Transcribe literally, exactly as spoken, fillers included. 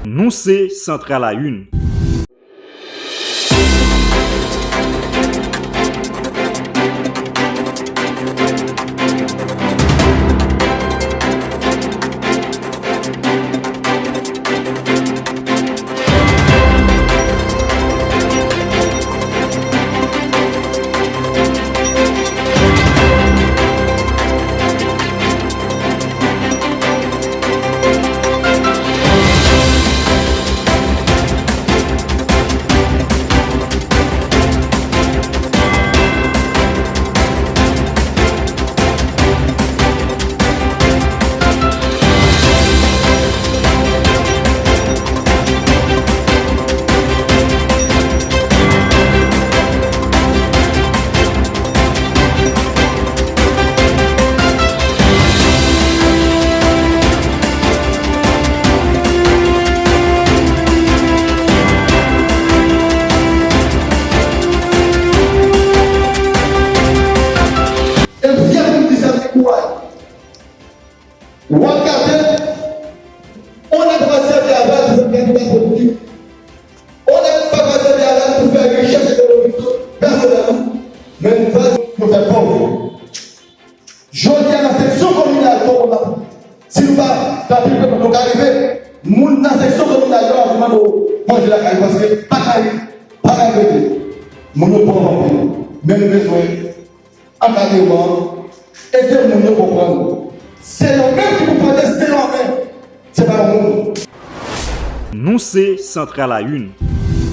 Nou se Central à une. E m fyè pou m di sa, m gen kouraj. W ap gade, on nèg pa sèvi avè l pou fè kandida politik. On nèg pa sèvi avè l pou fè richès ekonomik pèsonèl ou, men li pa pou fè pòv. Jodi a nan seksyon kominal Towo la, si nou pa, nan pil peryòd nou ka rive, moun nan seksyon kominal yo ap mande w manje lakay ou, paske pa kay, pa kay rete. Moun yo pòv anpil, men nou bezwen ankadreman, ede moun yo konprann. Se yo menm ki pou pran destin yo an men. Se pa yon moun. Nou se Central à une.